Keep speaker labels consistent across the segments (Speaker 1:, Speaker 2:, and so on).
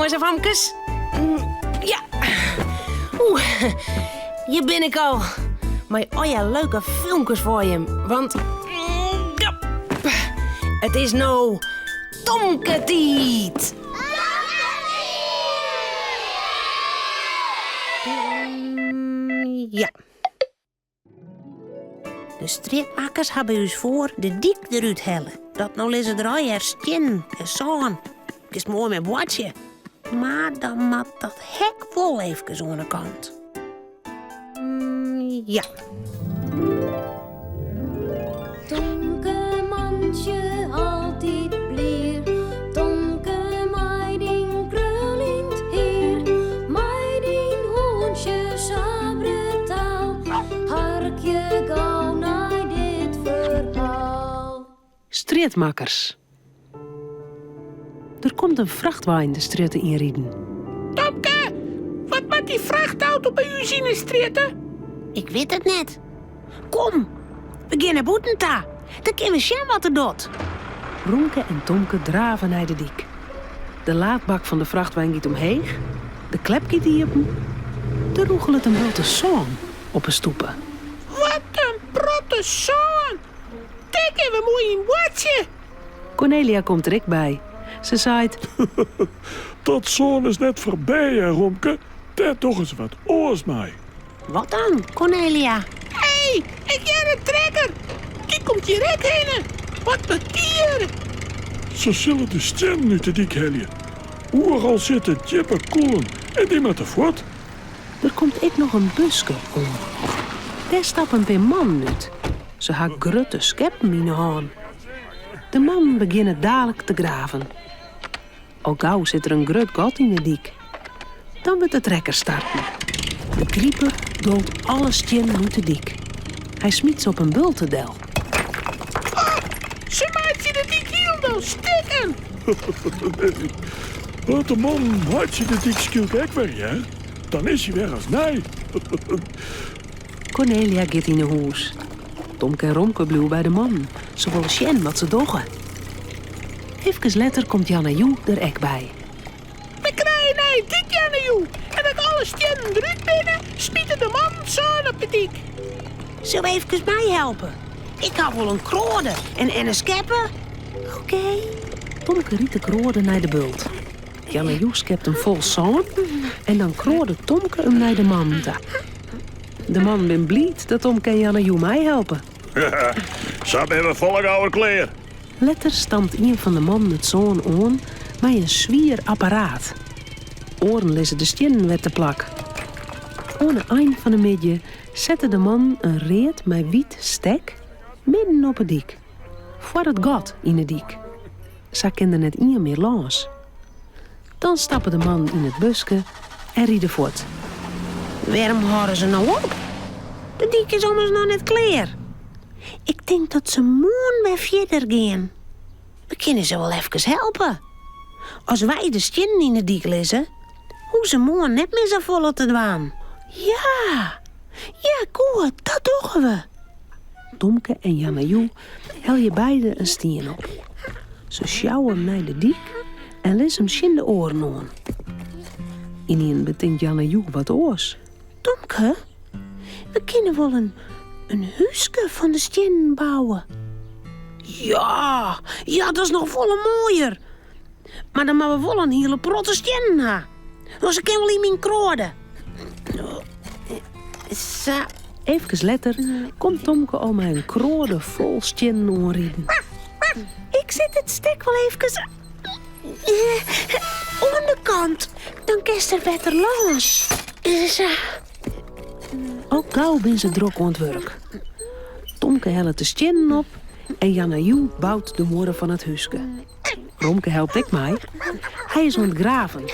Speaker 1: Jonges en famkes. Ja. Oeh, hjir bin ik al. Mei allegear leuke filmkes foar jim. Want ja, it is no Tomketiid. Ja. De strjitmakkers ha by ús foar de dyk derút helle. Dat no lizze der allegear stiennen en sân. Kinst moai mei boartsje. Mar dan moat dat hek wol efkes oan 'e kant. Mm, ja.
Speaker 2: Tomke mantsje altyd blier, Tomke mei dyn kruljend hier, mei dyn hûntsje sa brutaal, harkje gau nei dit ferhaal.
Speaker 1: Strjitmakkers. Der komt in frachtwein de strjitte ynriden.
Speaker 3: Tomke, wat moat dy frachtauto by ús yn 'e strjitte?
Speaker 1: Ik wit it net. Kom, we gean nei bûten ta. Dan kinne we sjen wat er docht. Romke en Tomke drave nei de dyk. De laadbak fan de frachtwein giet omheech, de klep giet iepen. Der rûgelet in bulte sân op 'e stoepe.
Speaker 3: Wat in protte sân! Dêr kinne we moai yn boartsje.
Speaker 1: Cornelia komt der ek by. Se seit.
Speaker 4: Dat sân is net foar bern, Romke. Dêr dogge se wat oars mei.
Speaker 1: Wat dan, Cornelia?
Speaker 3: Hé, ik hear in trekker. Dy komt hjir ek hinne. Wat betier!
Speaker 4: Se sille de stiennen út de dyk helje. Oeral sitte djippe kûlen en dy moatte fuort.
Speaker 1: Der komt ek noch in buske oan. Dêr stappe in pear mannen út. Se ha grutte skeppen yn 'e hân. De mannen begjinne dalik te graven. Al gau sit der in grut gat yn 'e dyk. Dan wurdt de trekker starten. De griper dolt alle stiennen út de dyk. Hy smyt se op in bulte del.
Speaker 3: Oh, se meitsje de dyk hielendal stikken!
Speaker 4: Want de mannen meitsje de dyk skielk ek wer, hear. Dan is hy wer as nij.
Speaker 1: Cornelia giet yn 'e hûs. Tomke en Romke bliuwe by de mannen. Se wolle sjen wat se dogge. Efkes letter komt Jannejoe der ek by.
Speaker 3: We krije nije dyk, Jannejoe. En as alle stiennen derút binne, smite de mannen sân op de dyk.
Speaker 1: Sille we efkes meihelpe? Ik haw wol in kroade en in skeppe. Oké. Tomke rydt de kroade nei de bult. Jannejoe skept him fol sân en dan kroadet Tomke him nei de mannen ta. De mannen binne bliid dat Tomke en Jannejoe meihelpe.
Speaker 4: Sa binne we folle gauwer klear.
Speaker 1: Letter stampt ien fan de mannen it sân oan mei in swier apparaat. Oaren lizze de stiennen wer te plak. Oan 'e ein fan 'e middei sette de mannen in read mei wyt stek midden op 'e dyk, foar it gat yn 'e dyk. Sa kin der net ien mear lâns. Dan stappe de mannen yn it buske en ride fuort. Wêrom hâlde se no op? De dyk is ommers noch net klear. Ik tink dat se moarn wer fierder gean. We kinne se wol efkes helpe. As wy de stiennen yn de dyk lizze, hoege se moarn net mear safolle te dwaan. Ja, ja goed, dat dogge we. Tomke en Jannejoe helje beide in stien op. Se sjouwe him nei de dyk en lizze him tsjin de oaren oan. Ynienen betinkt Jannejoe wat oars. Tomke, we kinne wol in, in húske fan de stiennen bouwe. Ja, ja, dat is noch folle moaier. Mar dan moatte we wol in hiele protte stiennen ha. Want se kin wol yn myn kroade. Sa. Efkes letter komt Tomke al mei in kroade fol stiennen oanriden. Ik set it stek wol efkes oan de kant, dan kinst der better lâns. Sa. Al gau binne se drok oan it wurk. Tomke hellet de stiennen op en Jannejoe bout de muorre fan it húske. Romke helpt ek mei. Hy is oan it graven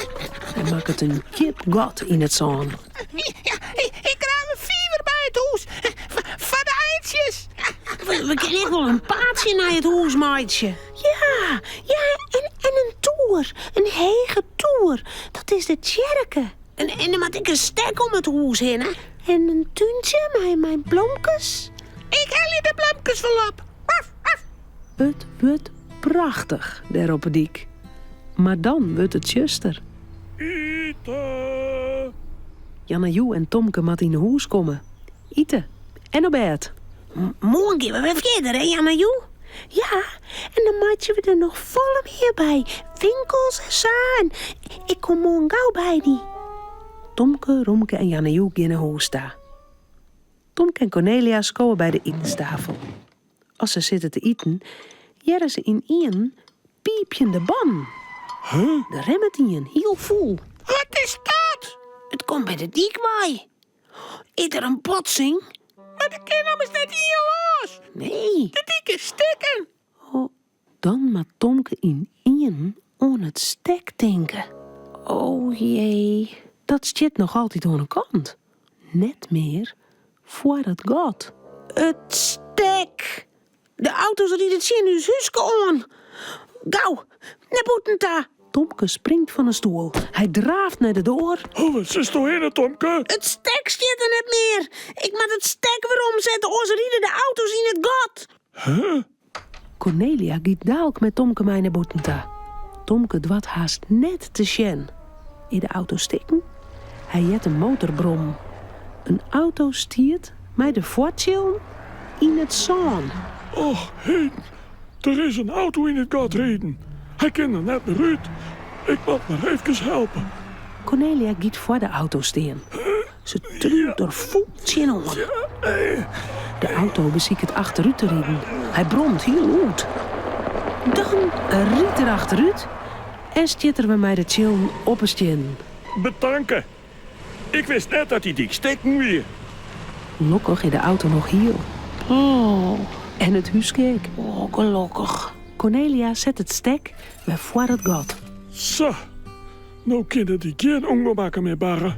Speaker 1: en makket in djip gat yn it sân.
Speaker 3: Ja, ik graaf in fiver by it hûs foar de eintsjes.
Speaker 1: We kinne ek wol in paadsje nei it hûs meitsje. Ja, ja, en, en in toer, in hege toer. Dat is de tsjerke. En, en der moat ek in stek om it hûs hinne. En in túntsje mei, mei blomkes.
Speaker 3: Ik helje de blomkes wol op.
Speaker 1: It wurdt prachtich dêr op 'e dyk. Mar dan wurdt it tsjuster.
Speaker 4: Ite!
Speaker 1: Janna-Joe en Tomke moatte yn 'e hûs komme. Ite en op bêd. Moarn gean we wer fierder, hè Janna-Joe? Ja, en dan meitsje we der noch folle mear by. Winkels en sa en ik kom moarn gau by dy. Tomke, Romke en Janna-Joe gean nei hûs ta. Tomke en Kornelia skowe by de itenstafel. As se sitte te iten, hearre se ynienen piipjende bannen. Der remmet ien, hiel fûl.
Speaker 3: Wat is dat?
Speaker 1: It komt by de dyk wei. Is der in botsing?
Speaker 3: Mar der kin ommers net ien lâns.
Speaker 1: Nee.
Speaker 3: De dyk is stikken.
Speaker 1: Oh, dan moat Tomke ynienen oan it stek tinke. O jee, dat stiet noch altyd oan 'e kant. Net mear foar it gat. It stek! De auto's ride tsjin ús húske oan. Gau, nei bûten ta! Tomke springt fan 'e stoel. Hy draaft nei de doar.
Speaker 4: Oh, wêr sitsto hinne, Tomke?
Speaker 1: It stek stiet der net mear. Ik moat it stek weromsette, oars ride de auto's yn it gat.
Speaker 4: Huh?
Speaker 1: Kornelia giet daalk mei Tomke mei nei bûten ta. Tomke doart hast net te sjen. Is de auto stikken? Hy heart in motor brommen. In auto stiet mei de foartsjillen yn it sân.
Speaker 4: Och heden, der is in auto yn it gat riden. Hy kin der net mear út. Ik moat mar eefkes helpe.
Speaker 1: Kornelia giet foar de auto stean. Se triuwt der fûl tsjinoan. De auto besiket achterút te riden. Hy bromt hiel lûd. Dan rydt er achterút en stiet er wer mei de tsjillen op 'e stiennen.
Speaker 4: Betanke. Ik wist net dat dy dyk stikken wie.
Speaker 1: Lokkich is de auto noch hiel. Oh, en it húske ek. Oh, gelokkich. Kornelia set it stek wer foar it gat.
Speaker 4: Sa, no kinne dy gjin ûngemakken mear barre.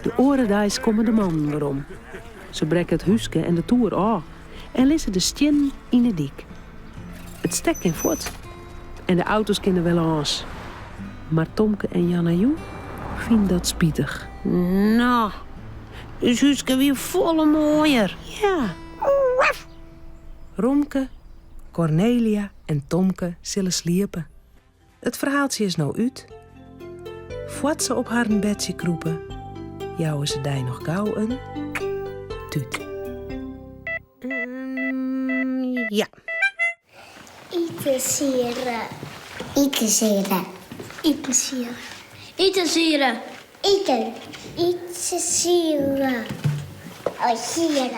Speaker 1: De oare deis komme de mannen werom. Se brekke it húske en de toer ôf en lizze de stiennen yn 'e dyk. It stek kin fuort en de auto's kinne wer lâns. Mar Tomke en Janna-Joe fine dat spitich. No, ús húske wie folle moaier. Ja. Romke, Kornelia en Tomke sille sliepe. It ferhaaltsje is no út. Foar't se op harren bedsje krûpe, jouwe se dy noch gau in tút. Ja.
Speaker 5: Itensiede. Itensiede. Itensiede. Itensiede. Iten. Itensiede. Oh, siede.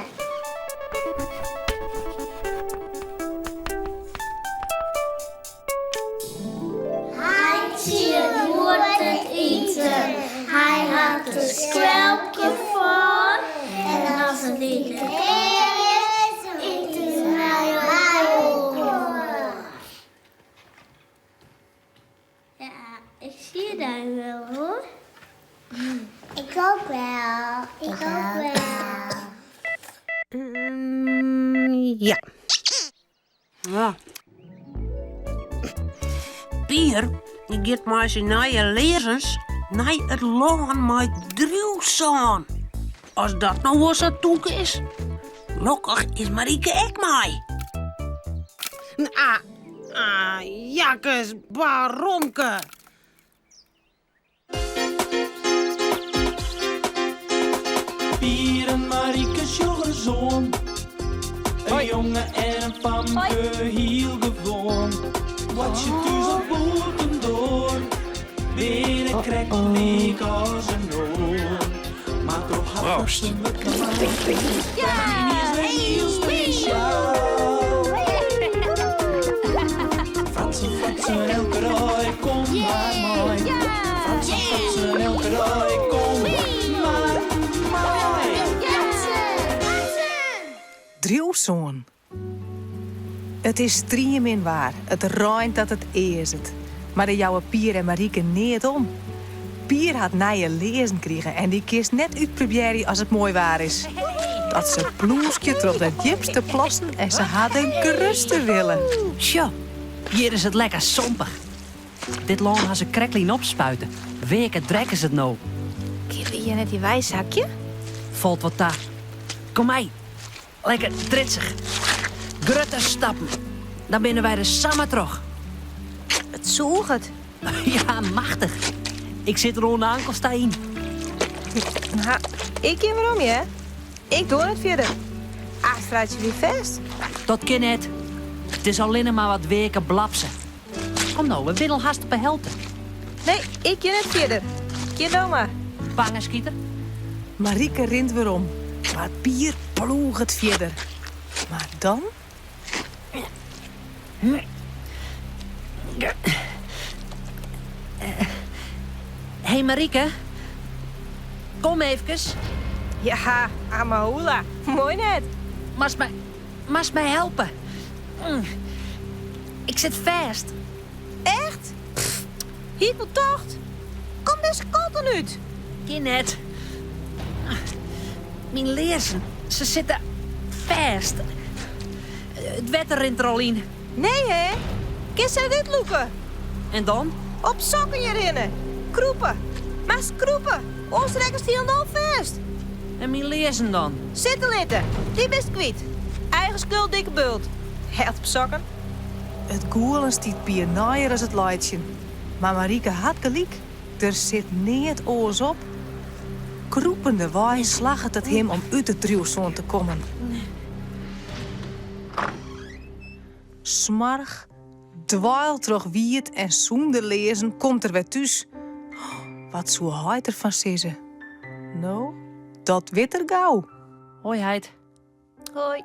Speaker 5: Heitsje hoort it iten. Hy hat der skelpje fan. En as it iten klear is, ite se mei elkoar. Ja, ik zie dy wol hoor. Ik ook wel. Ik ook wel.
Speaker 1: Ja. Ja. Pier giet mei syn nije learzens nei it lân mei driuwsân. As dat no wol sa tûk is. Lokkich is Marieke ek mei. Ah, ah, jakkes, baromke.
Speaker 6: Pier en Marieke sjogge ris oan. In jonge en in famke, hiel gewoan. Boartsje thús of bûtendoar, binne krekt lyk as in oar. Mar troch har
Speaker 4: Proost.
Speaker 6: fatsoenlike man is wer hiel spesjaal. Fratsen, fratsen, elke dei, kom mar mei. Fratsen, fratsen, elke dei, kom mar mei.
Speaker 7: Driuwsân. It is striemin waar, it reint dat it eazet. Mar dêr jouwe Pier en Marieke neat om. Pier hat nije learzen krigen en dy kinst net útprobearje as it moai waar is. Dat se plûskje troch de djipste plassen en se ha de grutste wille.
Speaker 8: Sjoch, hjir is it lekker sompich. Dit lân ha se krektlyn opspuite. Weake drek is it no.
Speaker 9: Kinne we hjir net yn weisakje?
Speaker 8: Falt wat ta. Kom mei. Lekker tritsich. Grutte stappen. Dan binne wy der samar troch.
Speaker 9: It sûget.
Speaker 8: Ja, machtich. Ik sit der oan de ankels ta yn.
Speaker 7: Ha, ik gean werom, hear. Ik doar net fierder. Aanst reitsje wy fêst.
Speaker 8: Dat kin net. It is allinne mar wat weake blabze. Kom no, we binne al hast op 'e helte.
Speaker 7: Nee, ik gean net fierder. Gean do mar.
Speaker 8: Bange skiter.
Speaker 7: Marike rint werom, mar Pier ploeget fierder. Mar dan?
Speaker 8: Hé Marike, kom eefkes.
Speaker 7: Ja, Amahula, moai net.
Speaker 8: Moatst my, moatst my helpe. Ik sit fêst.
Speaker 7: Echt? Pff, hie ik wol tocht. Kom dizze kant dan út.
Speaker 8: Kin net. Myn learzen, se sitte fêst. It wetter rint der al yn.
Speaker 7: Nee hè? Kinst se derút lûke?
Speaker 8: En dan?
Speaker 7: Op sokken hjirhinne. Krûpe. Moatst krûpe, oars rekkest hielendal fêst.
Speaker 8: En myn learzen dan?
Speaker 7: Sitte litte. Dy bist kwyt. Eigen skuld, dikke bult. Held op sokken. It gûlen stiet Pier neier as it laitsjen. Mar Marike hat gelyk, der sit neat oars op. Krûpendewei slagget it him om út it driuwsân te kommen. Smoarch, dweiltrochwiet en sûnder learzen komt er wer thús. Wat soe heit derfan sizze? No, dat wit er gau.
Speaker 8: Hoi heit.
Speaker 9: Hoi.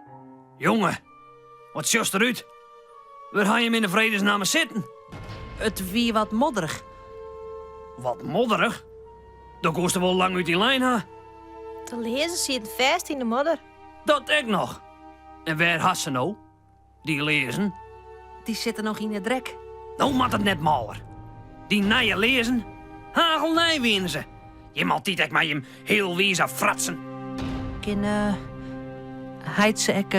Speaker 10: Jonge, wat sjochst derút? Wêr ha jim yn de fredesnamme sitten?
Speaker 8: It wie wat modderich.
Speaker 10: Wat modderich? Do koest der wol lang út dyn lein ha.
Speaker 9: De learzen sieten fêst yn de modder.
Speaker 10: Dat ek noch. En wêr hast se no, dy learzen?
Speaker 8: Dy sitte noch yn 'e drek.
Speaker 10: No moat it net mâler. Dy nije learzen, hagelnij wiene se. Jim altyd ek mei jim healwize fratsen.
Speaker 8: Kin heit se ek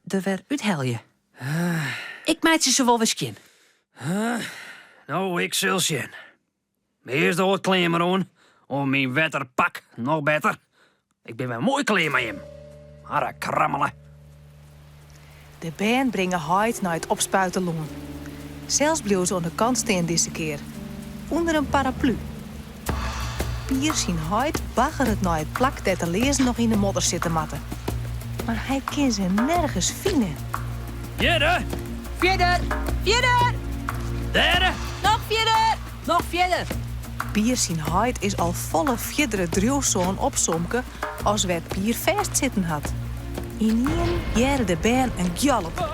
Speaker 8: der wer úthelje? Ik meitsje se wol wer skjin.
Speaker 10: No, ik sil sjen. Earst doch it klean mar oan, of myn wetterpak, noch better. Ik bin wer moai klear mei jim. Harrekrammele.
Speaker 7: De bern bringe heit nei it opspuite lân. Sels bliuwe se oan de kant stean dizze kear, ûnder in paraplu. Pier syn heit baggeret nei it plak dêr't de learzen noch yn de modder sitte moatte. Mar hy kin se nergens fine.
Speaker 10: Fierder!
Speaker 8: Fierder!
Speaker 7: Fierder!
Speaker 10: Dêre!
Speaker 7: Noch fierder!
Speaker 8: Noch fierder!
Speaker 7: Pier syn heit is al folle fierder it driuwsân opsomke as wêr't Pier fêstsitten hat. Ynienen hearre de bern in gjalp.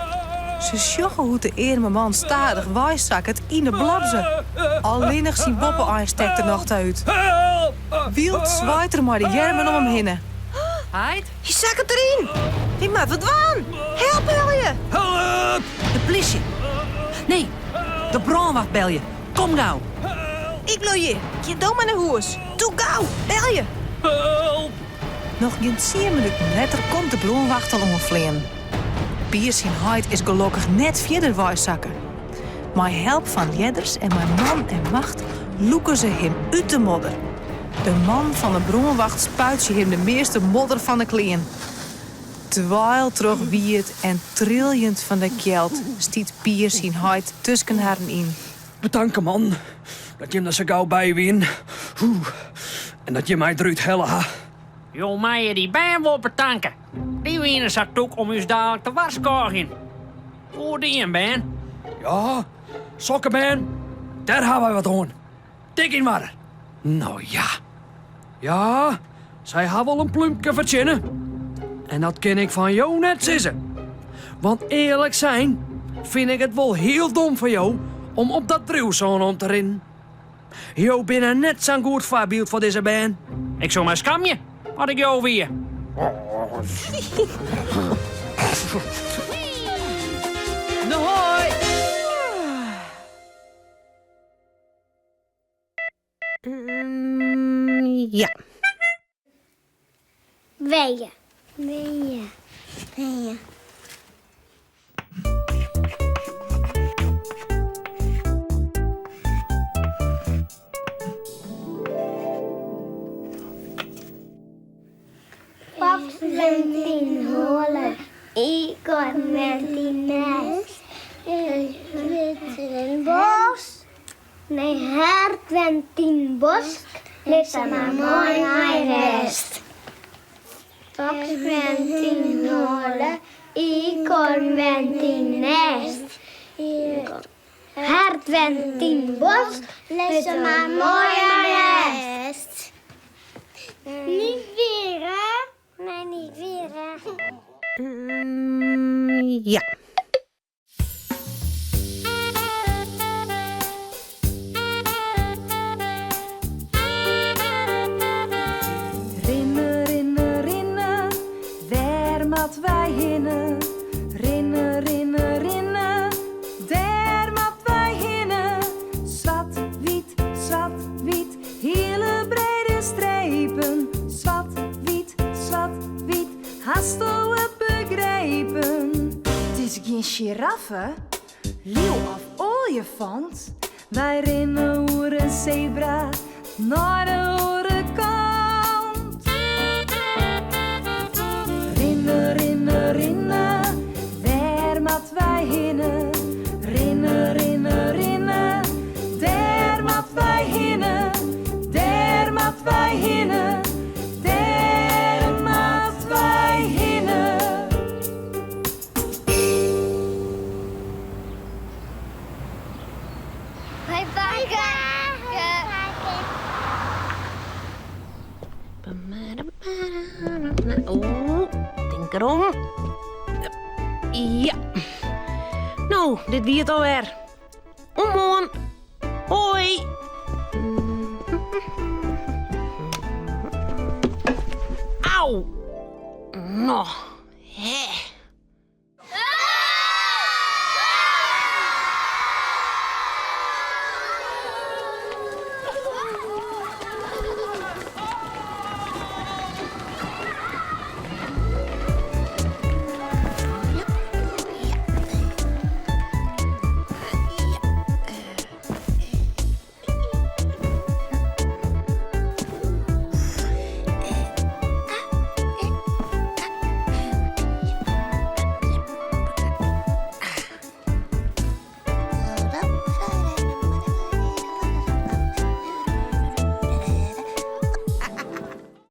Speaker 7: Se sjogge hoe't de earme man stadich weisakket yn 'e blabze. Allinnich syn boppe-ein stekt der noch ta út. Wyld swaait er mei de earmen om him hinne.
Speaker 8: Heit?
Speaker 7: Hy sakket deryn! Wy moatte wat dwaan! Help belje!
Speaker 10: Help!
Speaker 8: De plysje! Nee, de brânwacht belje! Kom gau!
Speaker 7: Ik bliuw hjir. Gean do mar nei hûs. Doe gau! Belje!
Speaker 10: Help!
Speaker 7: Noch gjin tsien minuten letter komt de brânwacht al oanfleanen. Pier syn heit is gelokkich net fierder weisakke. Mei help fan ljedders en mei man en macht lûke se him út de modder. De man fan de brânwacht spuitsje him de measte modder fan de klean. Dweiltrochwiet en triljend fan de kjeld stiet Pier syn heit tusken harren yn.
Speaker 10: Betanke man, dat jim der sa gau by wienen. En dat jim my derút helle ha. Jo meie dy bern wol betanke. Dy wiene sa tûk om ús dalik te warskôgjen. Goed dien, bern. Ja, sokke bern, dêr ha wy wat oan. Dik yn oarder. No ja. Ja, sy ha wol in plúmke fertsjinne. En dat kin ik fan jo net sizze. Want earlik sein fyn ik it wol hiel dom fan jo om op dat driuwsân om te rinnen. Jo binne net sa'n goed foarbyld foar dizze bern. Ik soe my skamje as ik jo wie.
Speaker 8: No hoi!
Speaker 1: Ja.
Speaker 5: Wenje. Wenje. Wenje. Pap wennet yn hoale. Ikoarn wennet yn nêst. Sit yn bos. Nee, hert went yn bosk, lit se mar moai mei rêst. Foks went yn hoale, iikhoarn went yn nêst. Hert went yn bosk, lit se mar moai mei rêst. Niet weer, hè? Nee, niet weer, hè?
Speaker 1: Ja.
Speaker 7: Rinne, rinne, rinne, wêr moat wy hinne? Rinne, rinne, rinne, dêr moat wy hinne. Swart, wyt, swart, wyt, hiele brede strepen. Swart, wyt, swart, wyt, hasto it begrepen? It is gjin sjiraffe, liuw of oaljefant. Wy rinne oer in sebra nei de oare kant. Rinne, rinne, rinne, wêr moat wy hinne? Rinne, rinne, rinne, dêr moat wy hinne. Dêr moat wy hinne, dêr moat wy hinne.
Speaker 5: Hoi pake.
Speaker 1: Oh, tink derom. Ja. No, dit wie it alwer. Oant moarn. Hoi. Au. No.